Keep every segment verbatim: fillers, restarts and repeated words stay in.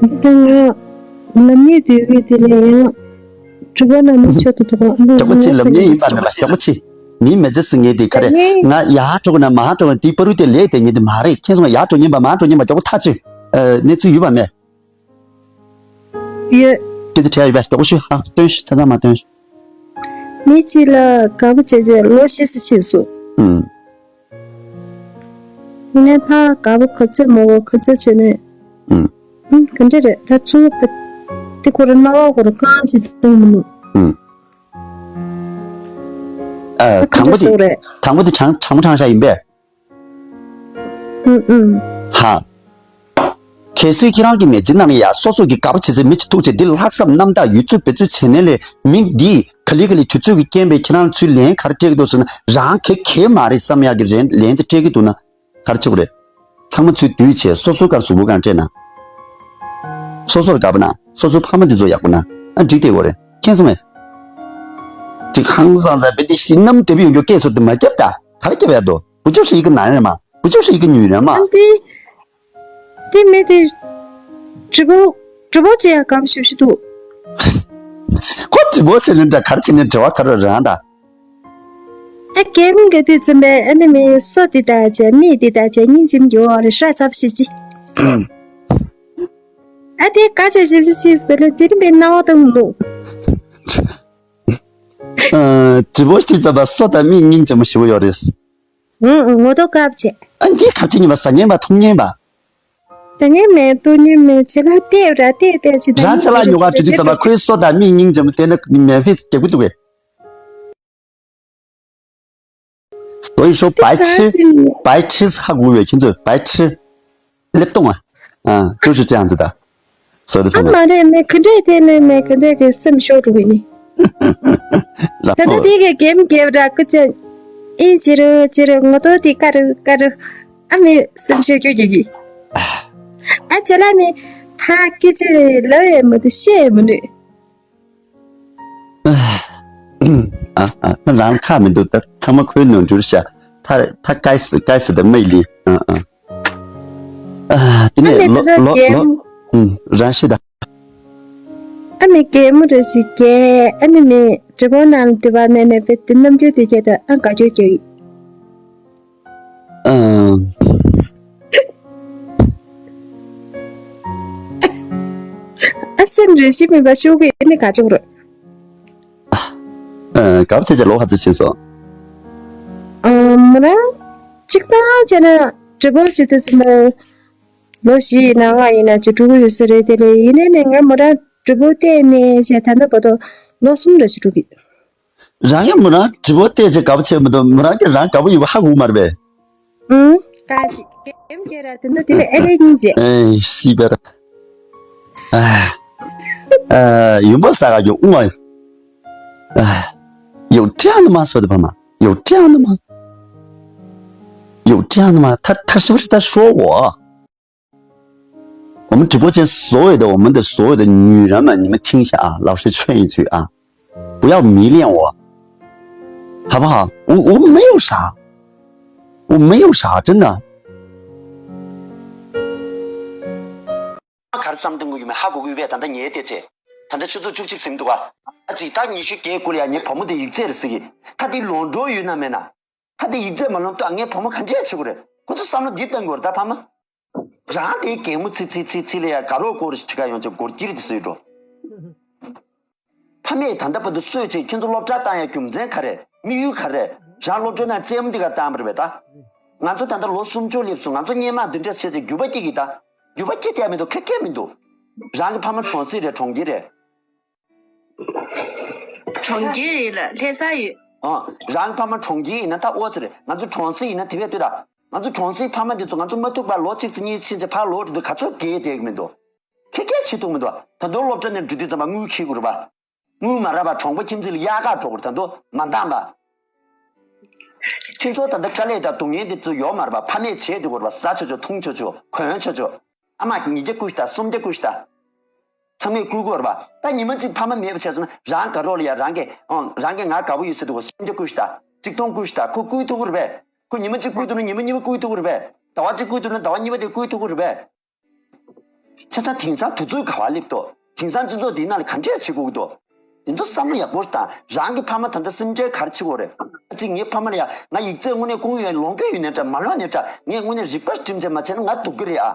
ད་ང་ལབ་མཁན་དུས་ཀྱི་དེ་ལས་ཡང་གྲུབ་པ་ན་མི་ཆོག་ཏུ་འདུག་ག་ཨ་ནི་མགྱོགས་པོ་ཅིག་ལབ་མཁན་ཡིན་པ་མེད་པ། མགྱོགས་པོ་ཅིག་མི་མེད་ཚེ་ཟིན་ངེས་དེ་ག་རེ། ངས་ང་ཡར་འགྲོ་གི་ན་མར་འགྲོ་གི་ན་དེའི་བར་དུ་དེ་ལས་དེ་ངེས་དེ་མ་རེད། མཁྱེན་སོང་། ཡར་འགྲོ་མཁན་པ་མར་འགྲོ་མཁན་པ་མགྱོགས་པོ་ཐག་ཆོད། ཨ། གནས་ཚུལ་ཡོད་པ་མེད། ཡོད། སྐད་ཆ་དྲི་ཡ་ཡོད་པས། མགྱོགས་པོ་ཤོད། ཧ། སྟོན་ཤོག་ཆ་ཚང་མ་སྟོན་ཤོག་མི་གཅིག་ལ་དགའ་པོ་བྱས་རྗེས་ལོ་བཞི་ཙམ་ཕྱིན་སོང་། ཨུམ། ཡིན་ནའི་ཕར་དགའ་པོ་ག་ཚོད་མང་པོ་ག་ཚོད་བྱས་ནས། ཨུམ། ཨུམ། ག་འདྲ་རེད། ད་གཙོ་བོ་དེ་ཁོ་རང་སྣང་བ་ཁོ་རང་རྐང་གཅིག་བཏང་མི་ནུས། ཨུམ། ཨ། ད་ག་དང་པོ་འདྲ་དེ་བཟོ་རེད། དང་པོ་དེ་གྲང་གྲང་མོ་གྲང་ཤག་ཡིན་པས། ཨུམ་ཨུམ། ཧ། གལ་སྲིད་ཁྱེད་རང་གི་མི་ཚེ་ནང་ཡ་སོ་སོ་གི་དགའ་པོ་བྱེད་ཚེ་མི་གཅིག་ཐུག་བྱེད་འདི་ལྷག་བསམ་རྣམ་དག་ཡོད་ཚུལ་འབད་ཚུལ་བྱེད་ནས་ལས་མི་འདིས་ག་ལེ་ག་ལེ་དུས་ཚོད་ཀྱི་རྐྱེན་པས་ཁྱེད་རང་ཚུར་ལན་ག་རེ་སྤྲད་ཀྱི་འདུག་ཟེར་ན། རང་ག་གེ་མ་རེད་བསམ་ཡག་གི་རེད། ལན་དེ་སྤྲད་ཀྱི་འདུག་ན་ག་རེ་བྱེད་དགོས་རེད། ཚང་མ་ཚུར་བསྡུས་བྱས་སོ་སོའི་ཀར་གཟུགས་པོ་སྒང་སྤྲད་ན། སོ་སོར་དགའ་པོ་ན་སོ་སོའི་ཕ་མ་འདི་ཚོ་ཡག་པོ་ན་ཨ་འགྲིག་བསྡད་ཡོད་རེད། མཁྱེན་སོང་ངས། ཅིག་ཧང་སང་ས་བེ་འདི་ཤི་ནམ་དེ་བི་ཡོད་རྒྱུ་སྐད་སོ་དེ་མ་རྒྱབ་ད། ག་རེ་རྒྱབ་ཡ་འདུག་བུ་ཆུ་ཧྲི་ཡི་གི་ནང་རེད་མ། བུ་ཆུ་ཧྲི་ཡི་གི་ཉུལ་རེད་མ། ཨ་འདི། དེ་མི་དེ། གྲི་པོ། གྲི་པོ་ཅི་ཡང་གམ་ཞིབ་ཞིབ་འདུག་ཁོ་གྲི་པོ་ཆེ་ནི་འདྲ་ག་རེ་བྱེད་ནི་འབྲེལ་བ་ག་རེ་རང་ད། ཨ་རྒན་མོ་ག་དུས་ཙམ་པས་ཨ་ནི་མི་སོ་དེ་ལྟ་བྱས་མི་དེ་ལྟ་བྱས་སྙིང་རྗེ་མོ་ཡོད་རེད་ཧྲ་ཚབ་ཞིབ་ཅི། ཨ་དེ་ག་བྱས་ཞིབ་ཞིབ་ཞིབ་ཟེར་ལ་དེ་རིང་པའི་སྣང་བ་དང་འདུག་ཨ། གྲི་པོ་དུས་ཙམ་པ་སོ་དང་མི་སྙིང་རྗེ་མོ་ཞིག་ཡོད་རེད། ཨང་། ངོ་ཐོག་སྐབས་བྱས། ཨ་འདི་ག་ཅི་ཉིན་པ་ཟ་ཉན་པ་འཐུང་ཉན་པ། ཟ་ཉན་མེད་འཐུང་ཉན་མེད་བྱེད་ལ་བལྟས་ར་བལྟས་བལྟས་ཅི་ད་རང་ཅ་ལག་ཉོ་ག་འགྲོ་དུས་ཙམ་པ་ཁོའི་སོ་དང་མི་སྙིང་རྗེ་མོ་དེ་ནི་མེད་ཕི་རྒྱག་གི་འདུག་གས། 所以说白痴，白痴ཧ་གོ་བས་ཁྱེད་ཚོས་白痴སླེབས་གཏོང་ཨ། ཨ། ཀྲུའུ་ཞི་ཅང་ཙི་ད། སོ་དེ་ཨ་ཕ་མ། མ་རེད་མེད་ག་འདྲས་དེ་ནས་མེད་ག་འདྲས་ཀྱི་སེམས་ཤོར་འགྲོ་གི་ནི། ལ་ད་ལྟ་ཕོ། དེ་གའི་གེམ་རྒྱབ་ར་ཀུ་ཅོ། ཨེ་ཅི་རུ་ཅི་རུ་ངོ་ཏོ་དེ་ཀ་རུ་ཀ་རུ། ཨ་མའི་སེམས་ཤོར་རྒྱུ་གི་གི། ཨ་ཅེ་ལ་མི་ཕ་སྐད་ཆ་ལབ་ཡས་མི་འདུག་བཤད་ཡས་མི་ནུས། ཨ་ཨ། ད་རང་ཁག་མི་འདུག་ད་ཚང་མ་ཁོའི་ནོར་འཁྲུལ་ཤག་ད་ད་སྐྱེས་སུ་སྐྱེས་སུ་ད་མ་ཡི་ལི། ཨ་ཨ། ཨ། དེ་ཨ་ནས་མི་ལོ་ད་ལོ་ལོ། རྒན། ཨུམ། རང་ཤོད་ད། ཨ་མི་རྒན་མོ་རེ་ཞིག་རྒན། ཨ་ནི་མི་གྲི་པོ་ནང་ལ་དུ་བ་མེད་མེད་པའི་དེ་རྣམ་འགྱུར་དེ་སྐད་ད་ཨ་དགའ་སྐྱོ་སྐྱོ་ཡིན། ཨ། ཨ་སེམས་རེ་ཞིག་མེད་པ་ཤོག་གི་ཨ་ནི་དགའ་སྐྱོ་རེད། ཨ། དགའ་བ་ཆེ་ཆེ་ལོ་ག་ཚོད་ཕྱིན་སོང་། ཨ། མོ་རང་གཅིག་ཏང་བྱས་ན་གྲི་པོ་ཞིག་ཏུ་ཚུད་ན། ལོ་བཞི་ཡིན་ན་ལྔ་ཡིན་ན་ཅིག་འགྲོ་གི་ཡོད་ས་རེད། དེ་ལས་ཡིན་ནའི་ནས་ང་མོ་རང་གྲི་པོ་བལྟས་ནས་བྱས་ད་ལྟ་བར་དུ་ལོ་གསུམ་རེ་ཞིག་འགྲོ་གི། རང་ཡང་མོ་རང་གྲི་པོ་བལྟས་བྱས་དགའ་པོ་བྱས་མི་འདུག་མོ་རང་གིས་རང་དགའ་པོ་ཡོད་པ་ཧ་གོ་མ་རེད་པས། ཨུང་། ཀ་ཅིག་གེམ་གེ་ར་དེ་འདྲ་དེ་ལས་ཨེ་རེད་སྙིང་རྗེ། ཨེ་ཤི་བེར། ཨ། ཨ། ཡུམ་པ་ས་ག་གི་ཨུང་ཨ། ཨ། 有这样的吗？说的爸妈，有这样的吗？有这样的吗？他他是不是在说我？ 我们直播间所有的，我们的所有的女人们，你们听一下啊，老师劝一句啊，不要迷恋我，好不好？我我没有啥，我没有啥，真的。 ག་རེ་བསམ་གཏོང་གི་ཡོད་མེད་ཧ་གོ་གི་ཡོད་པས། ད་ལྟ་ཉལ་བསྡད་ཚེ། ད་ལྟ་ཆུ་ཚོད་བཅུ་གཅིག་ཟིན་འདུག་ག་ཨ་ཙི་ད་ཉི་ཤུ་བརྒྱད་དགུ་ལ་ཡ་ངའི་བུ་མོ་དེ་ཡིག་ཚད་རེད་ཟེར་གི། ད་དེ་ལོངས་འགྲོ་ཡོད་ན་མེད་ན། ད་དེ་ཡིག་ཚད་མ་ལོངས་ཏོ་ངའི་བུ་མོ་ག་འདྲས་བྱེད་དགོས་རེད། ཁོ་ཚོ་བསམ་བློ་འདི་གཏོང་དགོས་རེད་ད་ཕ་མ། རང་དེའི་གད་མོ་ཚི་ཚི་ཚི་ཚི་ལ་ཡ་དགའ་རོགས་སྐོར་ཞིག་ཁྲི་ཁ་ཡོང་ཆེ་སྒོར་སྐྱིར་དེ་སུས་འགྲོ། ཕ་མས་ད་ལྟ་བར་དུ་གསོས་བྱས་ཁྱེད་ཚོ་སློབ་གྲྭ་བཏང་ཡ་རྒྱུ་མཚན་ག་རེ། དམིགས་ཡུལ་ག་རེ། རང་སློབ་གྲྭ་ནང་རྩེད་མོ་འདི་ག་བཏང་བ་རེད་པས་ད། ང་ཚོ་ད་ལྟ་ལོ་སུམ་ཅུ་སླེབས་སོང་། ང་ཚོ་སྔོན་མ་འདི་འདྲ་བྱས་བྱས་འགྱུར་བ་སྐྱེ་གི་ད། འགྱུར་བ་སྐྱེ་བསྡད་མི་འདུག་ཁེ་ཁེ་མི་འདུག་རང་གི་ཕ་མ་གྲོང་གསེབ་རེད་གྲོང་ཁྱེར་རེད། གྲོང་ཁྱེར་ཡིན་ལ་ལྷ་ས་ཡོད། ཨ། རང་ཕ་མ་གྲོང་ཁྱེར་ཡིན་ན་ད་ཨོ་ཙི་རེད། ང་ཚོ་གྲོང་གསེབ་ཡིན་ན་དེ་བས་ལྟོས་དང་། ང་ཚོ་གྲོང་གསེབ་ཕ་མ་འདི་ཚོ་ང་ཚོ་མ་ཐུག་པར་ལོ་གཅིག་ཙམ་གཉིས་ཕྱིན་ཚེ་ཕར་ལོག་འགྲོ་དུས་ག་ཚོད་རྒས་བསྡད་ཀྱི་མི་འདུག་ཁེ་ཁེ་བྱེད་ཐུབ་མི་འདུག་ད་དུང་སློབ་གྲྭ་ནས་འགྲོ་དུས་ཙམ་པ་དངུལ་འཁྱེར་དགོས་རེད་པ། དངུལ་མ་རག་པར་གྲོང་པ་ཁྱིམ་མཚེས་ལ་གཡར་ག་འགྲོ་དགོས་རེད། ད་དུང་མ་འདང་པ། ཁྱེད་ཚོ་ད་ལྟ་དཀའ་ལས་དང་སྡུག་བསྔལ་འདི་ཚོ་ཡོད་མ་རེད་པ། ཕ་མས་བྱེད་དགོས་རེད་པ། ཟ་ཆོག་ཆོག་འཐུང་ཆོག་ཆོག་གོན་ཆོག་ཆོག་ཨ་མ་ཉིས་བརྒྱ་བསྐུར་ཤི་ད་སུམ་བརྒྱ་བསྐུར་ཤི་ད། ཚང་མས་བསྐུར་དགོས་རེད་པ། ད་ཉི་མ་གཅིག་ཕ་མ་མེད་པ་བྱས་སོང་ན་རང་དགའ་རོགས་ལ་ཡ་རང་གིས་ཨང་རང་གིས་ང་དགའ་པོ་ཡོད་ཟེར་དུས་སུམ་བརྒྱ་བསྐུར་ཤི་ད། ཆིག་སྟོང་བསྐུར་ཤི་ད། ཁོ་བསྐུར་ཐུབ་ཀྱི་རེད་པས། ཁོ་ཉི་མ་གཅིག་བསྐུར་ཐུབ་ན་ཉི་མ་གཉིས་པ་བསྐུར་ཐུབ་ཀྱི་རེད་པས། ཟླ་བ་གཅིག་བསྐུར་ཐུབ་ན་ཟླ་བ་གཉིས་པ་དེ་བསྐུར་ཐུབ་ཀྱི་རེད་པས། བྱས་ཙང་དེང་སང་དུས་ཚོད་ག་བ་སླེབས་འདུག་དེང་སང་སྤྱི་ཚོགས་འདིའི་ནང་ལ་ག་འདྲས་བྱེད་དགོས་ཀྱི་འདུག་དེ་ཚོ་བསམ་བློ་ཡག་པོ་བཏང་། རང་གི་ཕ་མ་ད་ལྟ་སེམས་ཁྲལ་ག་རེ་བྱེད་དགོས་རེད། ཨ་ཙི་ངའི་ཕ་མ་ལ་ཡ་ང་ཡིག་ཚད་དངོས་གནས་སྐུང་ཡོད་ལོང་གི་ཡོད་ནའི་འདྲ་མ་ལོང་ནའི་འདྲ་ངས་དངོས་གནས་རིག་པ་སྒྲིམ་བྱས་མ་བྱས་ན་ང་སྡུག་གི་རེད་ཨ།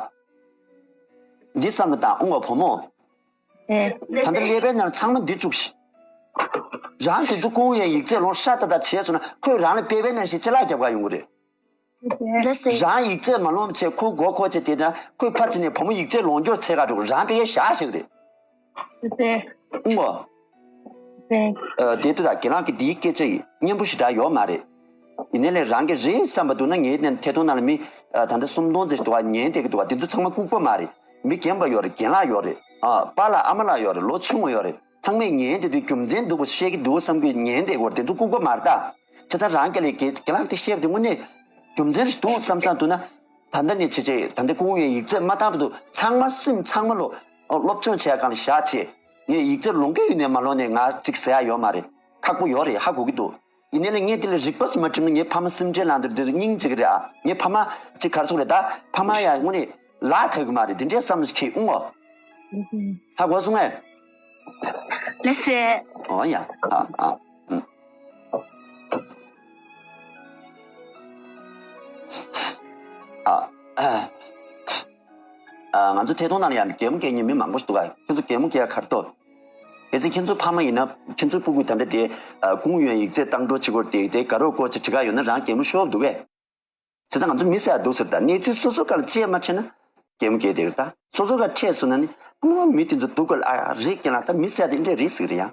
འདི་བསམ་བློ་བཏང་ཨོ་ངོ་བུ་མོ། ད་ལྟ་ཀླད་པའི་ནང་ཚང་མ་འདི་བཅུག་ཤིག་རང་དེ་ཚོ་སྐུང་ཡོད་ཡིག་ཚད་ལོང་ཧྲ་ཏག་ཏག་བྱས་སོང་ན་ཁོས་རང་ལ་དཔེ་བའི་ནང་བཞིན་ཅི་ལག་རྒྱབ་ག་ཡོང་གི་རེད། ལགས་སེ། རང་ཡིག་ཚད་མ་ལོངས་བྱས་ཁོ་མགོ་འཁོར་བྱས་དེ་དང་ཁོས་ཕར་ཕྱིན་ནས་བུ་མོ་ཡིག་ཚད་ལོངས་སྐྱོར་བྱས་ག་འགྲོ་རང་དཔེ་བཞག་ཞིག་རེད། ལགས་སེ། ཨུང་བ། ལགས་སེ། ཨ་དེ་དུས་ད་རྒན་ལགས་ཀྱི་འདིའི་སྐད་ཆ་ཡིས་སྙན་པོ་ཞེ་དྲག་ཡོད་མ་རེད། ཡིན་ནའི་ལས་རང་གི་རེད་བསམ་པ་འདུག་ན་ངའི་ཐད་གཏོང་ནང་ལ་མི་ད་ལྟ་སུམ་སྟོང་ཙམ་ཞིག་འདུག་བ་ཉན་བསྡད་ཀྱི་འདུག་བ་དེ་ཚོ་ཚང་མ་ལྐུགས་པ་མ་རེད། མི་རྒན་པ་ཡོད་རེད། རྒན་ལགས་ཡོད་རེད། ཨ་པཱ་ལགས་ཨ་མ་ལགས་ཡོད་རེད། ལོ་ཆུང་བ་ཡོད་རེད། ཚང་མས་ཉན་བསྡད་དུས་རྒྱུ་མཚན་འདུག་པ་བཤད་ཀྱི་འདུག་བསམ་གྱི་ཉན་བསྡད་ཀྱི་ཡོད་རེད། དེ་ཚོ་ལྐུགས་པ་མ་རེད་ད། བྱས་ཙང་རང་སྐད་ལ་རྒན་རྒན་ལགས་དེ་བཤད་པ་དེ་དངོས་གནས་རྒྱུ་མཚན་ཞིག་འདུག་བསམ་བསམ་འདུག་ན། ད་ལྟ་ནས་བྱས་བྱས་ད་ལྟ་སྐུ་ངོ་ཡིན་ཡིག་ཚད་མ་བཏང་བ་འདུག་ཚང་མ་སེམས་ཚང་མ་ལོ་སློབ་སྦྱོང་བྱས་སྒང་ལ་བཞག་བྱས་ངས་ཡིག་ཚད་ལོང་གི་ཡོད་ནས་མ་ལོང་ནས་ང་ཅིག་ཟེར་ཡ་ཡོད་མ་རེད། ཁག་པོ་ཡོད་རེད། ཧ་གོ་གི་འདུག་ཡིན་ནའི་ལས་ངས་དེ་ལ་རིག་པ་ཞིག་མ་བསྒྲིམས་ན་ངའི་ཕ་མ་སེམས་ཁྲལ་ལངས་འདུག་དེ་སྙིང་རྗེ་གི་རེད་ཨ། ངའི་ཕ་མ་ཅིག་ག་རེ་ཟེར་དགོས་རེད་ད་ཕ་མ་ཡ་དངོས་གནས་ལག་ཐག་གི་མ་རེད། དེ་འདྲའི་བསམ་བློ་ཞིག་འཁྱེར་ཨུང་ཨོ། ཧ་གོ་སོང་ངས། ལགས་སེ། ཨོ་ཡ་ཨ་ཨ་ཨུམ། ཨ་ཨ་ང་ཚོ་ཐད་གཏོང་ནང་ལ་ཡང་གད་མོ་བགད་མཁན་མི་མང་པོ་ཞིག་འདུག་ག་ཁྱེད་ཚོ་གད་མོ་བགད་ཡ་ག་རེ་འདུག་གལ་སྲིད་ཁྱེད་ཚོ་ཕ་མ་ཡིན་ན་ཁྱེད་ཚོའི་སྤུ་གུས་ད་ལྟ་དེ་སྐུ་ངོ་ཡིག་ཚད་བཏང་འགྲོ་བྱེད་དགོས་རེད་དེ་དེ་དགའ་རོགས་སྐོར་ཅིག་འབྲི་ག་ཡོང་ན་རང་གད་མོ་ཤོར་འདུག་གས། བྱས་ཙང་ང་ཚོ་མི་ཟེར་ཡ་འདུག་ཟེར་ད་གནས་ཚུལ་སོ་སོ་སྒང་ལ་དཔྱད་མ་ཁྲིད་ན་གད་མོ་བགད་བསྡད་ཀྱི་རེད་ད། སོ་སོ་སྒང་ཁྲིད་སོང་ན་ནི་ཨ་མ་མི་དེ་ཚོ་སྡུག་ག་ལ་ཨ་ཡ་རེད་རྒན་ལགས་ད་མི་ཟེར་ཡ་དེ་འདྲས་རེད་ཟེར་གི་རེད་ཡ།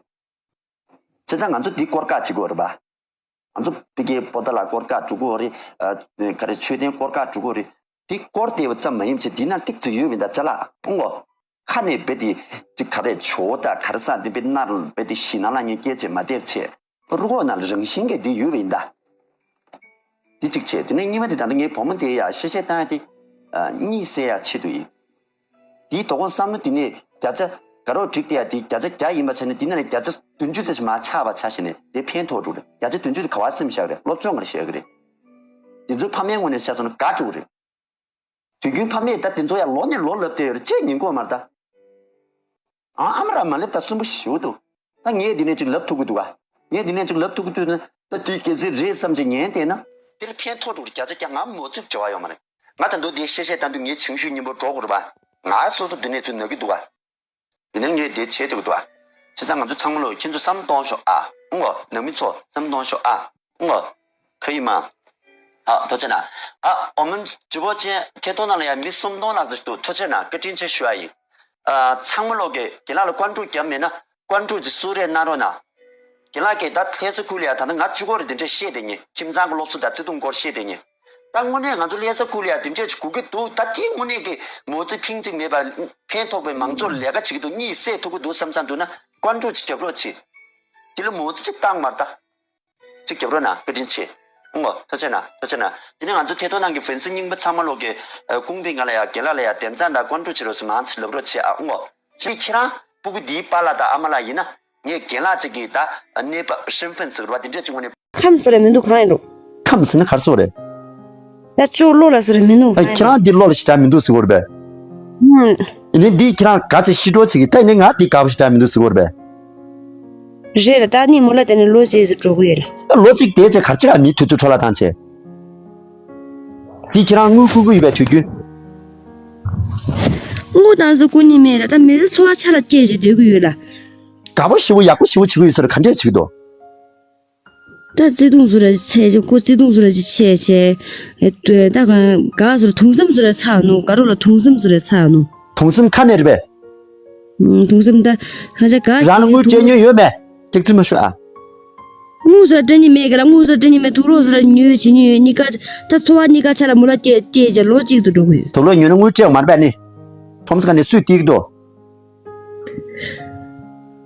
བྱས་ཙང་ང་ཚོ་འདི་སྐོར་བཀག་བྱེད་དགོས་རེད་པ། ང་ཚོ་ཕ་གིའི་པོ་ཏཱ་ལ་སྐོར་བཀག་འགྲོ་གི་ཡོད་རེད། ཨ་ག་རེ་མཆོད་རྟེན་སྐོར་བཀག་འགྲོ་གི་ཡོད་རེད། འདི་སྐོར་བསྡད་པ་ཙམ་མ་ཡིན་བྱས་འདི་ན་ཏིག་ཙམ་ཡོད་མིན་ད་ཅ་ལག་ཨུང་ཨོ། ཁ་ནས་རྦད་དེ་ཅིག་ག་རེ་ཇོ་བོ་དང་ག་རེ་ཟེར་འདི་རྦད་ནར་རྦད་དེ་ཞི་ན་ལ་ཉན་སྐད་ཅིག་མ་བསྡད་བྱས། རུ་ཁོག་ནང་ལ་རང་བཞིན་གྱིས་འདི་ཡོད་པ་ཡིན་ད། འདི་གཅིག་བྱས་དེ་ནས་གཉིས་པ་དེ་ད་ལྟ་ངའི་བུ་མོ་དེ་ཡ་གཤེ་གཤེ་བཏང་ཡ་དེ། ཨ་གཉིད་སད་ཡ་ཆེད་དུ་ཡིན། དེའི་དོ་དགོང་བསམ་བློ་དེ་ནས་བརྒྱ་ཆ་དགའ་རོགས་བསྒྲིགས་ཏེ་ཡ་དེ་བརྒྱ་ཆ་བརྒྱ་ཡིན་པ་བྱས་ན་དེ་ནང་ནས་བརྒྱ་ཆ་བདུན་ཅུ་ཙམ་ཞིག་མར་ཆག་པ་ཆགས་བྱས་ནས་དེ་ཕན་ཐོགས་འགྲོ་རེད། བརྒྱ་ཆ་བདུན་ཅུ་དེ་ག་བ་སེམས་བཞག་རེད། སློབ་སྦྱོང་ག་རེ་བྱེད་ཀྱི་རེད། དེ་ཚོའི་ཕ་མའི་ངོས་ནས་བཤད་སོང་ན་དགའ་འགྲོ་གི་རེད། དུས་རྒྱུན་ཕ་མས་ད་དེ་ཚོ་ཡང་ལོ་ནས་ལོ་ལབ་བསྡད་ཡོད་རེད། ཅེས་ཉན་གོ་མ་རེད་ད། ཨ་ཨ་མ་ར་མ་ལབ་ད་སུན་པོ་ཞེ་པོ་འདུག་ད་ངས་འདི་ནས་ཅིག་ལབ་ཐུབ་ཀྱི་འདུག་ག་ངས་འདི་ནས་ཅིག་ལབ་ཐུབ་ཀྱི་འདུག་ན་ད་དུས་གལ་སྲིད་རེད་བསམ་ཅིག་ཉན་བསྡད་ན། དེ་ལ་ཕན་ཐོགས་འགྲོ་གི་རེད། བརྒྱ་ཆ་བརྒྱ། ང་མོ་རྩིས་བྲེལ་བ་ཡོད་མ་རེད། ང་ད་དུང་དེ་བཤད་བཤད་ད་དུང་ངའི་ཆིང་ཤུའི་སྙིང་པོ་འགྲོ་དགོས་རེད་པ། ང་སོ་སོ་འདི་ནས་ཚུར་ན་གི་འདུག་ག་དེ་ནས་ངས་དེ་བྱེད་ཐུབ་ཀྱི་འདུག་ག་བྱས་ཙང་ང་ཚོ་ཚང་མ་ལོ་ཁྱེད་ཚོ་བསམ་བློ་གཏོང་ཤོག་ཨ། ཨུང་ཨོ། ནང་མི་ཚོ་བསམ་བློ་གཏོང་ཤོག་ཨ། ཨུང་ཨོ། ཁ་ཡིན་མ། ཨ་ཐུགས་རྗེ་གནང་། ཨ་འོ་མ་ཇུ་བོ་ཅན་ཐད་གཏོང་ནང་ལ་ཡང་མི་སུམ་སྟོང་ལྷག་ཙམ་འདུག་ཐུགས་རྗེ་གནང་། བཀའ་དྲིན་ཆེ་ཞུ་ཡ་ཡིན། ཨ་ཚང་མ་ལོ་གི་རྒན་ལགས་ལ་ཀོན་ཀྲུག་བརྒྱབ་མེད་ན་ཀོན་ཀྲུག་ཅིག་གསུང་རེ་གནང་རོགས་གནང་། རྒན་ལགས་ཀྱིས་ད་ལྷ་ས་ཁུལ་ལ་ཡ་ད་ལྟ་ང་གཅིག་པོ་རེད་དེ་འདྲས་བཤད་བསྡད་མཁན། ཁྱིམ་ཚང་གི་སློབ་གསོ་དང་བརྩེ་དུང་སྐོར་བཤད་བསྡད་མཁན། ད་དངོས་གནས་ང་ཚོ་ལྷ་ས་ཁུལ་ལ་ཡ་དེ་འདྲས་ཅིག་དགོས་ཀྱི་འདུག་ད་དེ་དངོས་གནས་ཀྱི་མོ་རྩིས་ཕིང་གཅིག་མེད་པ་ཕན་ཐོགས་པའི་མང་ཚོགས་ལས་ཀ་བྱེད་ཀྱི་འདུག་གཉིད་སད་ཐུབ་ཀྱི་འདུག་བསམ་བསམ་འདུག་ན་ཀོན་ཀྲུག་ཅིག་རྒྱབ་རོགས་བྱེད། དེ་ལ་མོ་རྩིས་ཅིག་བཏང་མ་རེད་ད། ཅིག་རྒྱབ་རོགས་གནང་། བཀའ་དྲིན་ཆེ། ཨུང་ཨོ། ཐུགས་རྗེ་གནང་། ཐུགས་རྗེ་གནང་། དེ་ནས་ང་ཚོ་ཐད་གཏོང་ནང་གི་ཧྥན་སི་རྙིང་པ་ཚང་མ་ལོ་གི་ཨ་ཀུང་པི་ང་ལ་ཡ་རྒན་ལགས་ལ་ཡ་དན་ཙང་དང་ཀོན་ཀྲུག་བྱེད་རོགས་ཟེར་མང་ཙམ་ལབ་རོགས་བྱེད་ཨ། ཨུང་ཨོ། ཅིག་ཁྱེད་རང་སྤུ་གུ་འདིའི་པཱ་ལགས་དང་ཨ་མ་ལགས་ཡིན་ན་ངས་རྒན་ལགས་ཅིག་གི་ད་གནས་བབ་ཧྲིན་ཧྥན་ཟེར་བ་དེ་འདྲས་ཅིག་ངོ་ནས། ཁམས་སུ་རེ་མི་འདུག་གང་ཡིན་རུང་། ཁམས་ཟེར་ན་ག་རེ་ཟེར་བ་རེད། ད་ཅོག་བློ་ལ་ཟེར་མི་འདུག་ཨ་གང་ཡིན་ཁྱེད་རང་འདི་བློ་ལ་ཞེ་དྲག་མི་འདུག་ཟེར་བ་རེད་པས། ཧུམ། ཡིན་ནའི་འདིས་ཁྱེད་རང་དགའ་ཆེ་ཤི་འགྲོ་བྱེད་ཀྱི་ད་ཡིན་ནའི་ང་འདི་དགའ་པོ་ཞེ་དྲག་མི་འདུག་ཟེར་བ་རེད་པས། རེད་ལ་ད་ནི་མོ་ལ་དེ་ནི་ལོ་གཅིག་ཙམ་འགྲོ་གི་ཡོད་ལ། ད་ལོ་གཅིག་དེ་ཚེ་གར་ཅིག་ཨ་མིའི་དུས་ཚོད་འཕྲོ་བརླག་བཏང་བྱས། འདི་ཁྱེད་རང་དངུལ་བསྐུར་གི་ཡོད་པའི་དུས་རྒྱུན། དངུལ་དང་སོ་བསྐུར་ནི་མེད་ལ་ད་མི་ཚེ་འཚོ་བ་ཆ་ལ་སྐྱེལ་བྱས་སྡོད་གི་ཡོད་ལ། དགའ་པོ་ཞེ་པོ་ཡག་པོ་ཞེ་པོ་བྱེད་གི་ཡོད་ཟེར་ག་འདྲས་བྱེད་གི་འདུག་ད་བརྩེ་དུང་བཟོ་ར་ཅིག་ཆད་ཅིག་ཁོ་བརྩེ་དུང་བཟོ་ར་ཅིག་ཆད་ཅེ། ཨེ་ད་ག་ག་བཟོ་ར་དུང་སེམས་བཟོ་ར་ཚ་ནོ་ག་རུ་ལ་དུང་སེམས་བཟོ་ར་ཚ་ནོ། དུང་སེམས་ཁ་ནས་རེད་པས། ཨུམ། དུང་སེམས་ད་ཁ་ཆ་ག་རང་ལ་དངུལ་སྤྲད་མྱོང་ཡོད་མེད། ཐེག་ཚུལ་མ་ཤོད་ཨ། དངུལ་བཟོ་ར་སྤྲད་ནི་མེད་ག་ལ། དངུལ་བཟོ་ར་སྤྲད་ནི་མེད། དུག་ལོག་བཟོ་ར་ཉོས་བྱེད་ནི་ཡོད་གཉིས་ཀ། ད་འཚོ་བ་གཉིས་ཀ་ཆ་ལ་མོ་ལ་སྐྱེ་སྐྱེ་ཅེ་ལོ་གཅིག་ཙམ་འགྲོ་གི་ཡོད། དུག་ལོག་ཉོས་ན་དངུལ་སྤྲད་མ་རེད་པས་ནི། ཁྲོམ་ས་ག་ནས་སུས་སྟེར་གི་འདུག་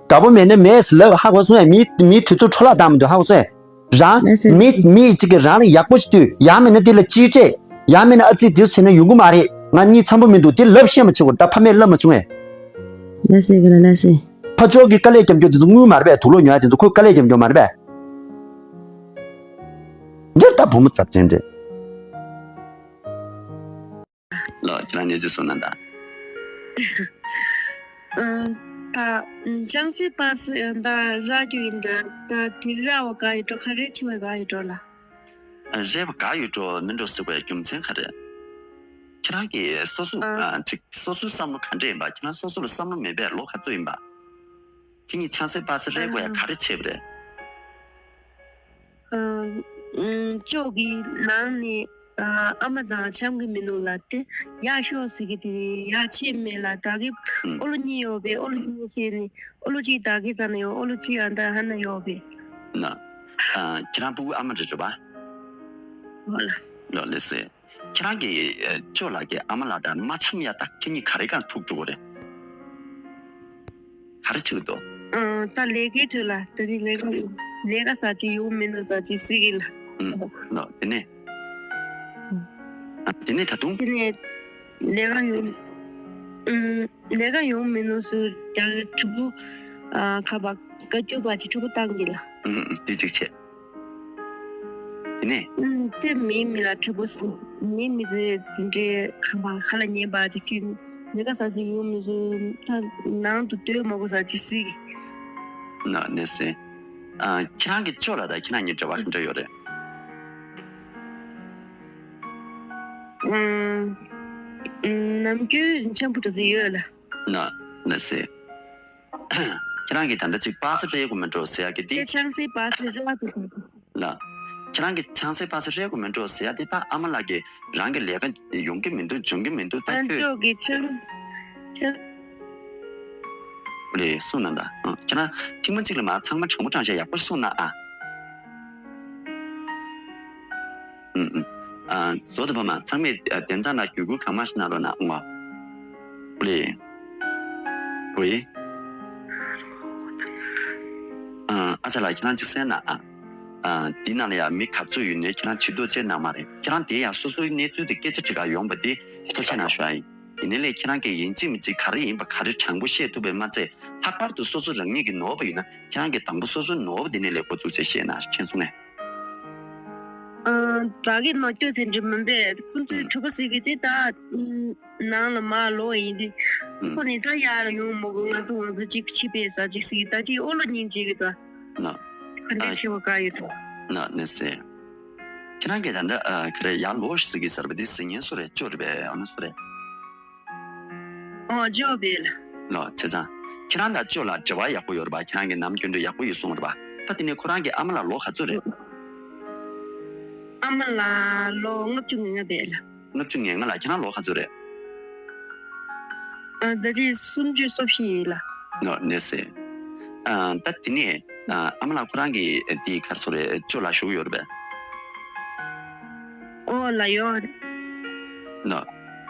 དགའ་པོ་མེད་ན་མེད་ཟེར་ལབ། ཧ་གོ་སོང་ཡ། མི་མིའི་དུས་ཚོད་འཕྲོ་བརླག་བཏང་མི་འདུག་ཧ་གོ་སོང་ཡ། རང་ལགས་སོ། མི་མི་གཅིག་གིས་རང་ལ་ཡག་པོ་ཞིག་ལྟོས། ཡང་མིན་ན་དེ་ལ་ཅིག་སྤྲད། ཡང་མིན་ན་ཨ་ཙི་དེ་བྱས་ན་ཡོང་གི་མ་རེད། ང་གཉིད་ཆེན་པོ་མི་འདུག་དེ་ལབ་ཤེས་མ་བྱེད་དགོས། ད་ཕ་མས་ལབ་མ་བྱུང་ངས། ལགས་སོ་ག་ལ་ལགས་སོ། ཕ་ཅོག་གི་དཀའ་ལས་རྒྱབ་རྒྱུ་དེ་ཚོ་དངུལ་མ་རེད་པས། དུག་ལོག་ཉོ་ཡ་དེ་ཚོ་ཁོའི་དཀའ་ལས་རྒྱབ་རྒྱུ་མ་རེད་པས། འདིར་ད་བུ་མོ་ཚབ་ཅན་རེད། ལོ་ཁྱེད་རང་གནས་ཚུལ་གསུངས་ན་ད། ཨ། ད་ཅང་སེ་པ་སེ་ད་རག་རྒྱུ་ཡིན་ད། ད་དེ་རག་པ་དགའ་ཡོད་འགྲོ། ག་རེ་བྱེད་པ་དགའ་ཡོད་འགྲོ་ལ། ཨ། རག་པ་དགའ་ཡོད་འགྲོ་མིན་འགྲོ་ཟེར་བའི་རྒྱུ་མཚན་ག་རེ། ཁྱེད་རང་གིས་སོ་སོ་ཨ། ཨ། ཅིག་སོ་སོའི་བསམ་བློ་ག་འདྲ་ཡིན་པ། ཁྱེད་རང་སོ་སོ་ལ་བསམ་བློ་མེད་པའི་ལོ་ག་ཚོད་ཡིན་པ། ཁྱེད་གཉིས་ཆང་སའི་པ་སེ་རེ་གོ་ཡ་ག་རེ་བྱས་པ་རེད། ཨ། ཨ། ཅོག་གི་ནང་ནས་ཨ་ཨ་མ་དང་འཆམ་གི་མི་འདུག་ལ། དེ་ཡར་ཤོག་ཟེར་གི་དེ་ཡར་ཕྱིན་མེད་ལ། ད་གི་ཨ། ཨོ་ལོ་གཉིས་ཡོད་པས། ཨོ་ལོ་གཉིས་བྱས་ནས་ཨོ་ལོ་གཅིག་ད་གི་རྩ་ན་ཡོད། ཨོ་ལོ་གཅིག་ཨ་ད་ཧ་ན་ཡོད་པས། ན། ཨ། ཁྱེད་རང་སྤུ་གུ་ཨ་མ་རེད་འགྲོ་བ། ཨོ་ལ། ལོ་ལེ་སེ། ཁྱེད་རང་གི་ཨ་ཅོ་ལགས་ཀྱི་ཨ་མ་ལགས་དང་མ་འཆམ་ཡ། ད་ཁྱེད་གཉིས་ག་རེ་གང་ཐུག་འགྲོ་གི་རེད། ག་རེ་བྱེད་ཀྱི་འདུག་ཨང་། ད་ལས་ཀའི་ཁྲོད་ལ། ད་རེས་ལས་ཀ་ལས་ཀ་ཟ་ཅིག་ཡོང་མི་འདུག་ཟ་ཅིག་ཟེར་གི་ལ། ཨང་། ལོ་དེ་ནས། ཨ། དེ་ནས་ད་དུང་། དེ་ནས་ལས་ཀ་ཡོང་། ཨང་། ལས་ཀ་ཡོང་མི་འདུག་ཟེར་རྒྱ་གི་གྲོགས་པོ། ཨ། ཁ་པ་བཀའ་བཀྱོན་པ་ཅིག་གྲོགས་པོ་བཏང་གི་ལ། ཨང་། དེ་གཅིག་བྱས། དེ་ནས། ཨུམ། དེ་མིའི་མི་ལ་གྲོགས་པོ་ཟེར། མིའི་མི་ཚེ་འདི་འདྲའི་ཁང་པ་ཁ་ལ་ཉན་པ་ཅིག་ཅིག་ལས་ཀ་ཟ་ཟིག་ཡོང་མི་བཟོ། ད་ནང་དུ་སྡོད་མ་དགོས་ས་ཅིག་སྲིད། ན་ནས་ཟེར། ཨ། ཁྱེད་རང་གི་ཅོ་ལགས་དང་ཁྱེད་རང་གཉིས་འབྲེལ་བ་ག་འདྲ་ཡོད་རེད། ཨུམ། ནམ་རྒྱུན་འཆམ་པོ་འདྲ་ཟིག་ཡོད་ལ། ན་ནས་ཟེར། ཁྱེད་རང་གིས་ད་ལྟ་ཅིག་པ་སེ་རེ་གོ་མིན་འགྲོ་ཟེར་ཡ་གི་དེ། ཁྱེད་ཆང་སའི་པ་སེ་རེ་བ་དེ་ཟེར། ལ། ཁྱེད་རང་གིས་ཆང་སའི་པ་སེ་རེ་གོ་མིན་འགྲོ་ཟེར་ཡ་དེ། ད་ཨ་མ་ལགས་ཀྱིས་རང་གི་ལས་ཀ་ཡོང་གི་མི་འདུག་འབྱུང་གི་མི་འདུག་ད་ཨ་ཁྱོད། ཅོག་གི་ཆང་། ཆང་། ལེ་གསུངས་ན་ད། ཨ། ཁྱེད་རང་ཐེངས་མ་གཅིག་ལ་མ་ཚང་མ་དྲང་པོ་དྲང་བཞག་ཡག་པོ་གསུངས་ན་ཨ། ཨུམ་ཨུམ། ཨ། བཟོ་དང་ཕ་མ་ཚང་མས་ཨ་དེ་ཚང་ལ་བརྒྱུད་སྐུལ་གང་མང་ཞིག་གནང་རོགས་གནང་ངོ་། ལེ། ཝེ། ཨ། ཨ་ཅག་ལགས་ཁྱེད་རང་ཅིག་གསན་ན་ཨ། ཨ། འདི་ནང་ལ་ཡ་མི་ག་ཚོད་ཡོད་ནའི་ཁྱེད་རང་ཇུས་གཏོགས་བྱེད་གནང་མ་རེད། ཁྱེད་རང་དེ་ཡང་སོ་སོའི་གནས་ཚུལ་དེ་སྐད་ཆ་དྲི་ག་ཡོང་པ་དེ་ཐུགས་རྗེ་གནང་ཞུ་ཡ་ཡིན། ཡིན་ནའི་ལས་ཁྱེད་རང་གིས་ཡིན་གཅིག་མིན་གཅིག་ག་རེ་ཡིན་པ་ག་རེ་དྲང་པོ་བཤད་ཐུབ་པས་མ་ཚད། ལྷག་པར་དུ་སོ་སོ་རང་ཉིད་ཀྱི་ནོར་བ་ཡིན་ན་ཁྱེད་རང་གིས་དང་པོ་སོ་སོའི་ནོར་བ་དེ་ནས་ལེགས་པོ་བཙུགས་བྱས་བཤད་ན་མཁྱེན་སོང་ངས། ཨ། བདག་གི་ནོར་སྐྱོ་ཚན་འདྲི་མིན་པས། ཁོང་ཚོའི་ཨུམ། གྲོགས་པོ་ཟེར་གི་དེ་ད་ནང་ལ་མར་ལོག་ཡིན་ཏེ། ཨུམ། ཁོ་ནི་ད་ཡར་ཡོང་མི་དགོས། ང་ཚོ་ང་ཚོ་གཅིག་ཕྱི་པས་ཟ་ཅིག་ཟེར་གི། ད་ཅིག་ཨོ་ལོ་གཉིས་བྱེད་གི་ད། ན། ག་འདྲས་ཨ། ཆེ་བ་དགའ་ཡོད་དོ། ན་ནས་ཟེར། ཁྱེད་རང་གིས་ད་ལྟ་ཨ་ག་རེ་ཡར་ལོག་ཟེར་གི་ཟེར་བ་དེ་ཟེར་མཁན་སུ་རེད། ཅོ་རེད་པས། ཨ་ནི་སུ་རེད། ཨོ་ཅོ་པས་ལ། ལོ་བྱས་ཙང་། ཁྱེད་རང་དང་ཅོ་ལགས་འབྲེལ་བ་ཡག་པོ་ཡོད་རེད་པ། ཁྱེད་རང་གིས་ནམ་རྒྱུན་དུ་ཡག་པོ་ཡོད་གསུངས་རེད་པ། ད་དེ་ནས་ཁོ་རང་གི་ཨ་མ་ལགས་ལོ་ག་ཚོད་རེད། ཨ་མ་ལགས་ལོ་ལྔ་བཅུ་ང་ལྔ་པས་ལ། ལྔ་བཅུ་ང་ལྔ་ལ་ཁྱེད་རང་ལོ་ག་ཚོད་རེད། ཨ། ད་ཅི་སུམ་ཅུ་སོ་བཞི་ཡིན་ལ། ནོ་ནས་ཟེར། ཨ། ད་དེ་ནས་ཨ་ཨ་མ་ལགས་ཁོ་རང་གི་དེ་ག་རེ་ཟེར་རེད། ཅོ་ལགས་བཞུགས་ཡོད་རེད་པས། ཨོ་ལ་ཡོད་རེད། ནོ།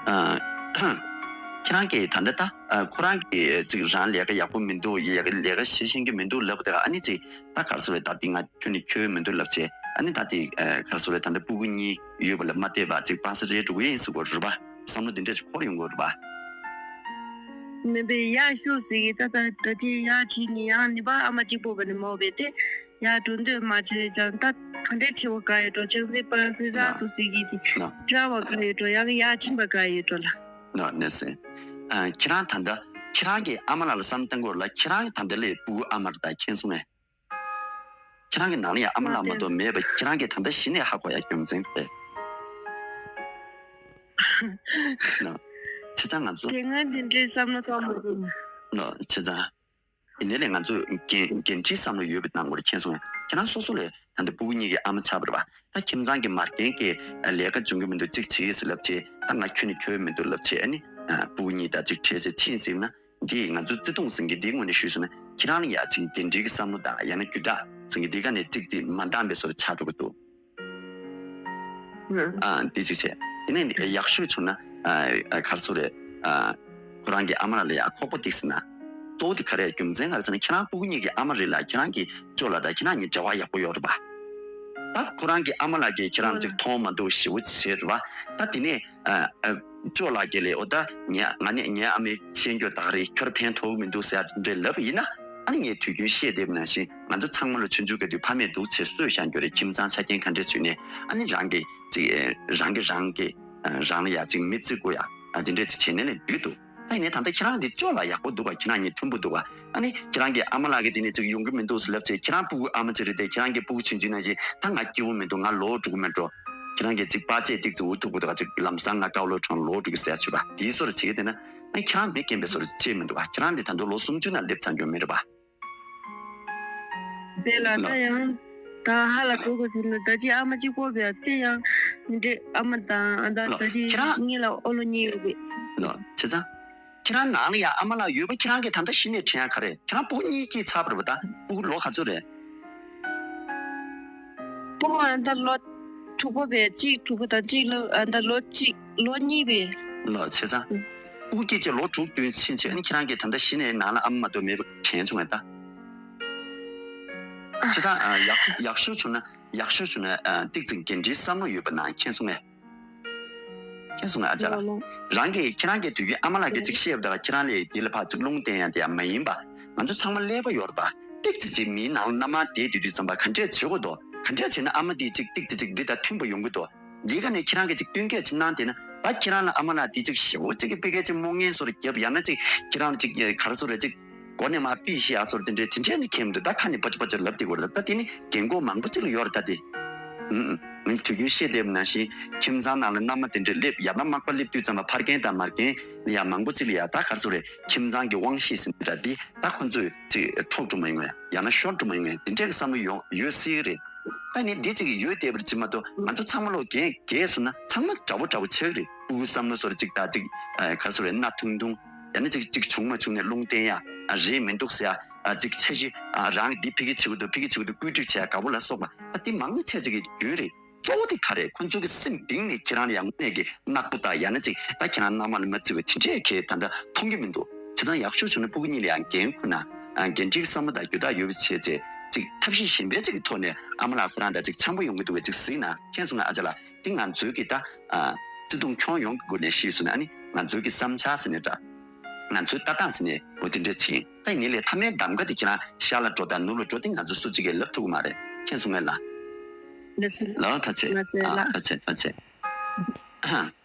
ཨ། ཁྱེད་རང་གིས་ད་ལྟ་ད་ཨ་ཁོ་རང་གིས་ཅིག་རང་ལས་ཀ་ཡག་པོ་མི་འདུག་ལས་ཀ་ལས་ཀ་བྱེད་ཤེས་ཀྱི་མི་འདུག་ལབ་པ་དེ་ཨ་ནི་ཅིག་ད་ག་རེ་ཟེར་རེད། ད་དེ་ང་ཁྱོད་ནི་ཁྱོད་མི་འདུག་ལབ་བྱས། ཨ་ནི་ད་དེ་ཨ་ག་རེ་ཟེར་རེད། ད་ལྟ་སྤུ་གུ་གཉིས་ཡོད་པ་ལ་མ་བལྟས་པ་ཅིག་པ་སེ་རེ་འགྲོ་གི་ཡིན་ཟེར་གོ་རེད་པ། བསམ་བློ་འདི་འདྲས་ཅིག་འཁོར་ཡོང་གི་རེད་པ། མིན་པའི་ཡར་ཤོག་ཟེར་གི། ད་ད་ད་ཅི་ཡར་ཕྱིན་ནི་ཡང་ནི་པ་ཨ་མ་གཅིག་པོ་བ་ནི་མོ་བས་ཏེ་ཡར་འགྲོ་འདོད་མ་བྱེད་ཀྱང་། ད་ག་འདྲས་ཆེ་བ་དགའ་ཡོད་འགྲོ། ཅང་སེ་པ་སེ་རག་འདུག་ཟེར་གི་དེ་ན། རག་པ་དགའ་ཡོད་འགྲོ། ཡང་ཡར་ཕྱིན་པ་དགའ་ཡོད་འགྲོ་ལ། ན་ནས་ཟེར། ཨ། ཁྱེད་རང་ད་ལྟ་ཁྱེད་རང་གི་ཨ་མ་ལགས་ལ་བསམ་བཏང་དགོས་ལ། ཁྱེད་རང་ད་ལྟ་ལས་སྤུ་གུ་ཨ་མ་རེད། ད་མཁྱེན་སོང་ངས། ཁྱེད་རང་གི་ནང་ལ་ཡང་ཨ་མ་ལགས་མ་གཏོགས་མེད་པ་ཁྱེད་རང་གིས་ད་ལྟ་གཞི་ནས་ཧ་གོ་ཡ་རྒྱུ་མཚན་དེ། ན། བྱས་ཙང་ང་ཚོ། དེ་སྔ་འདི་འདྲའི་བསམ་བློ་གཏོང་མ་ཐུབ་ན། ན། བྱས་ཙང་། ཡིན་ནའི་ལས་ང་ཚོས་འགན་འགན་འཁྲིའི་བསམ་བློ་ཡོད་པའི་ནང་སྐོར་མཁྱེན་སོང་ངས། ཁྱེད་རང་སོ་སོ་ལས་ད་ལྟ་སྤུ་གུ་གཉིས་ཀྱི་ཨ་མ་ཆགས་པ་རེད་པ། ད་ཁྱིམ་ཚང་གི་མ་རྒན་གྱི་ལས་ཀ་འབྱུང་གི་མི་འདུག་གཅིག་བྱེད་ཟེར་ལབ་བྱས། ད་ང་ཁྱོད་ནི་ཁྱོད་མི་འདུག་ལབ་བྱས། ཨ་ནི་སྤུ་གུ་གཉིས་ད་གཅིག་བྲལ་བྱས་ཕྱིན་ཟིན་ན། འདིས་ང་ཚོའི་བརྩེ་དུང་ཟེར་མཁན་འདིའི་ངོས་ནས་ཞུས་སོང་ན། ཁྱེད་རང་ལ་ཡ་ཅིག་འགན་འཁྲིའི་བསམ་བློ་དང་ཡང་ན་རྒྱུ་དག་ཟེར་མཁན་འདི་ག་ནས་གཅིག་དེ་མ་འདང་བའི་བཟོ་འདྲ་ཆགས་འགྲོ་གི་འདུག་ཨ། འདི་གཅིག་བྱས། དེ་ནས་ཡག་ཤོས་བྱུང་ན། ཨ། ག་རེ་ཟེར་རེད། ཨ། ཁོ་རང་གི་ཨ་མ་ལགས་ལ་ཡ་ཁོག་པ་གཏིགས་ཟེར་ན། གཙོ་བོ་དེ་ག་རེ་རྒྱུ་མཚན་ག་རེ་ཟེར་ན། ཁྱེད་རང་སྤུ་གུ་གཉིས་ཀྱི་ཨ་མ་རེད་ལ། ཁྱེད་རང་གི་ཅོ་ལགས་དང་ཁྱེད་རང་གཉིས་འབྲེལ་བ་ཡག་པོ་ཡོད་རེད་པ། ད་ཁོ་རང་གི་ཨ་མ་ལགས་ཀྱིས་ཁྱེད་རང་ཅིག་མཐོང་མ་འདུག་ཞེ་པོ་བྱས་རེད་པ། ད་དེ་ནས། ཨ། ཨ། ཅོ་ལགས་ཀྱིས་ལས་འོ་ད་ངས་ང་ནས་ངའི་ཨ་མས་བཤད་རྒྱུ་ད་ག་རེ། ཁྱོད་ཕན་ཐོགས་མི་འདུག་ཟེར་འདྲ་ལབ་ཡིན་ན། ཨ་ནི་ངས་དུས་རྒྱུན་བཤད་བསྡད་པ་ནང་བཞིན་ང་ཚོ་ཚང་མ་ལ་ཆུང་ཆུང་སྐབས་དུས་ཕ་མས་སྡུག་ཆེ་གསོས་བཞག་རྒྱུ་རེད། ཁྱིམ་ཚང་ཆ་རྐྱེན་ག་འདྲས་བྱུང་ནས་ཨ་ནི་རང་གི་ཅིག་རང་གི་རང་གི་རང་ལ་ཡ་ཅིག་མི་བརྩི་དགོས་ཡ། ཨ། དེ་འདྲས་ཅིག་བྱས་ནས་ལས་འགྲིག་གི་འདུག་ད་ཡིན་ནའི་ད་ལྟ་ཁྱེད་རང་འདི་ཅོག་ལ་ཡག་པོ་འདུག་ག་ཁྱེད་རང་གཉིས་མཐུན་པོ་འདུག་ག་ཨ་ནི་ཁྱེད་རང་གི་ཨ་མ་ལགས་ཀྱིས་དེ་ནས་ཅིག་ཡོང་གི་མི་འདུག་ཟེར་ལབ་བྱས། ཁྱེད་རང་སྤུ་གུ་ཨ་མ་ཅིག་རེད་དེ། ཁྱེད་རང་གི་སྤུ་གུ་ཆུང་ཆུང་ནང་བཞིན་ད་ང་སྐྱིད་པོ་མི་འདུག་ང་ལོག་འགྲོ་གི་མེད་འགྲོ། ཁྱེད་རང་གིས་ཅིག་པ་ཅེ་ཏིག་ཙི་འུ་ཐུག་པོ་འདུག་ག་ཅིག་ལམ་སང་ང་ཀའོ་ལོ་གྲོང་ལོག་འགྲོ་གི་ཟེར་ཡ་བྱོས་པ་དེའི་སོར་བྱེད་ཀྱི་དེ་ན། ཨ་ཁྱེད་རང་མི་རྒན་པའི་སོར་བྱེད་མི་འདུག་ག་ཁྱེད་རང་འདི་ད་དུང་ལོ་སུམ་ཅུ་ན་སླེབས་ཚར་འགྱོ་མེད་རེད་པ། དེ་ལ་ད་ཡང་ད་ཧ་ལ་གོ་གོ་ཟེར་ན་ད་ཅི་ཨ་མ་གཅིག་པོ་བས་དེ་ཡང་མི་འདྲེ་ཨ་མ་དང་ཨ་ད་ལོ་ད་ཅི་ཁྱེད་རང་ངེད་ལ་ཨོ་ལོ་གཉིས་ཡོད་པས། ལོ་བྱས་ཙང་། ཁྱེད་རང་ནང་ལ་ཡང་ཨ་མ་ལགས་ཡོད་པ་ཁྱེད་རང་གིས་ད་ལྟ་གཞི་ནས་དྲན་ཡ་ག་རེ། ཁྱེད་རང་སྤུ་གུ་གཉིས་སྐྱེས་ཚར་བ་རེད་པ། ད་སྤུ་གུ་ལོ་ག་ཚོད་རེད། སྤུ་གུ་ཨ་ད་ལོ་དྲུག་པ་བས་གཅིག་དྲུག་པ་དང་གཅིག་ལོ་ཨ་ད་ལོ་གཅིག་ལོ་གཉིས་པས། ལོ་བྱས་ཙང་། ཨུ་སྐད་ཆ་ལོ་དྲུག་བདུན་ཕྱིན་ཆད་ནི་ཁྱེད་རང་གིས་ད་ལྟ་གཞི་ནས་ནང་ལ་ཨ་མ་མ་གཏོགས་མེད་པ་དྲན་བྱུང་བས་ད། བྱས་ཙང་ཡག་ཡག་ཤོས་བྱུང་ན་ཡག་ཤོས་བྱུང་ན་ཏིག་ཙིག་འགན་འཁྲིའི་བསམ་བློ་ཡོད་པ་ནང་མཁྱེན་སོང་ངས། མཁྱེན་སོང་ངས་ཨ་ཅག་ལགས། རང་གིས་ཁྱེད་རང་གིས་དུས་རྒྱུན་ཨ་མ་ལགས་ཀྱིས་ཅིག་བཤད་པ་དང་ཁྱེད་རང་ལས་དེ་ལ་ཕར་ཅིག་རླུང་བསྟན་ཡ་དེ་ཡང་མ་ཡིན་པ། ང་ཚོ་ཚང་མ་ཀླད་པ་ཡོད་རེད་པ། ཏིག་ཙི་ཅིག་མིའི་ནང་ལ་མནའ་མ་བསྡད་དུས་དུས་ཙམ་པ་ག་འདྲས་བྱེད་དགོས་འདུག་ག་འདྲས་བྱས་ན་ཨ་མ་དེ་ཅིག་ཏིག་ཙི་ཅིག་འདི་དང་མཐུན་པ་ཡོང་གི་འདུག་འདི་ག་ནས་ཁྱེད་རང་གིས་ཅིག་བསྟུན་མཁས་ཅིག་གནང་བསྡད་ན་ད་ཁྱེད་རང་ལ་ཨ་མ་ལགས་དེ་ཅིག་ཞེ་པོ་ཅིག་གི་དཔེ་སྐད་ཅིག་སྨོན་ངན་སོར་རྒྱབ་ཡང་ན་ཅིག་ཁྱེད་རང་ཅིག་ག་རེ་ཟེར་རེད་ཅིག་མགོ་ནས་མར་པི་ཤི་ཡ་སོར་དེ་འདྲས་དེ་འདྲས་ནི་ཁྱེད་མི་འདུག་ད་ཁ་ནས་པ་ཅི་པ་ཅི་ལབ་བསྡད་ཀྱི་ཡོད་རེད། ད་དེ་ནི་རྒན་གོག་མང་པོ་ཅིག་ལ་ཡོད་རེད་ད་དེ། ཨུམ་ཨུམ། དུས་རྒྱུན་བཤད་བསྡད་པ་ནང་བཞིན་ཁྱིམ་ཚང་ནང་ལ་མནའ་མ་དེ་འདྲས་སླེབས་ཡང་ན་མག་པ་སླེབས་དུས་ཙམ་པ་ཕ་རྒན་དང་མ་རྒན་ཡང་མང་པོ་ཅིག་ལ་ཡང་ད་ག་རེ་ཟེར་རེད། ཁྱིམ་ཚང་གི་དབང་ཤེད་ཟེར་འདྲ་འདི་ད་ཁོ་ཚོས་ཅིག་འཕྲོག་འགྲོ་མ་ཡོང་ངས་ཡང་ན་ཤོར་འགྲོ་མ་ཡོང་ངས་དེ་འདྲས་ཀྱི་བསམ་བློ་ཡོང་ཡོད་སྲིད་རེད། ད་ནི་འདི་ཅིག་ཡོད་བསྡད་པར་ཅིག་མ་གཏོགས་ང་ཚོ་ཚང་མ་ལོ་རྒས་རྒས་སོང་ན་ཚང་མ་འདྲ་པོ་འདྲ་པོ་ཆགས་ཀྱི་རེད། ཕྲུ་གུ་བསམ་བློ་སོར་ཅིག་ད་ཅིག་ག་རེ་ཟེར་རེད། སྣ་ཐུང་ཐུང་། ཡང་ན་ཅིག་ཅིག་བྱུང་མ་བྱུང་ནས་རླུང་བསྟན་ཡ། ཨ་རེད་མི་འདུག་ཟེར་ཡ། ཨ་ཅིག་འཆར་གཞི། ཨ་རང་འདི་ཕ་གི་བྱེད་ཀྱི་འདུག་ཕ་གི་བྱེད་ཀྱི་འདུག་བཀོད་སྒྲིག་བྱེད་ཡ་དགའ་པོ་ལ་སོགས་པ། ཨ་འདི་མང་མི་ཚད་ཅིག་གི་རྒྱུན་རེད། གཙོ་བོ་དེ་ག་རེད། ཁོ་ཚོ་གི་སེམས་གཏིང་ནས་ཁྱེད་རང་ལ་ཡང་དངོས་གནས་ཀྱི་ནག་པོ་དང་ཡང་ན་ཅིག་ད་ཁྱེད་རང་མནའ་མ་ལ་མ་བརྩི་བའི་དེ་འདྲས་ཁྱེད་ད་ལྟ་མཐོང་གི་མི་འདུག་བྱས་ཙང་ཡག་ཤོས་བྱུང་ན་སྤུ་གུ་གཉིས་ལ་ཡང་འགན་འཁུར་ན། ཨ་འགན་འཁྲིའི་བསམ་བློ་དང་རྒྱུ་དག་ཡོད་པ་བྱས་རྗེས་ཅིག་ཐབས་ཤེས་གཞན་པའི་ཅིག་གི་ཐོག་ནས་ཨ་མ་ལགས་ཁོ་རང་དང་ཅིག་འཆམ་པོ་ཡོང་གི་འདུག་བས་ཅིག་གཟིགས་ན་མཁྱེན་སོང་ངས་ཨ་ཅག་ལགས། འདི་ང་ཚོའི་གི་ད། ཨ། བརྩེ་དུང་ཁྱོན་ཡོངས་ཀྱི་སྒོ་ནས་ཤེས་སོང་ན་ཨ་ནི་ང་ཚོའི་གི་བསམ་འཆར་ཟེར་ནས་འདྲ། ང་ཚོའི་ལྟ་སྟངས་ཟེར་ནས་འོ་དེ་འདྲ་ཕྱིན། ད་ཡིན་ནའི་ལས་མཐའ་མའི་གདམ་ག་དེ་ཁྱེད་རང་ཤར་ལ་འགྲོ་དང་ནུབ་ལ་འགྲོ་དེ་ང་ཚོ་སུ་གཅིག་གིས་ལབ་ཐུབ་ཀྱི་མ་རེད། མཁྱེན་སོང་ངས་ལ། ལགས་སོ། ལགས་ཐུགས་རྗེ་ཆེ། ལགས་སོ་ཨ་ལགས། ཐུགས་རྗེ་ཆེ་ཐུགས་རྗེ་ཆེ།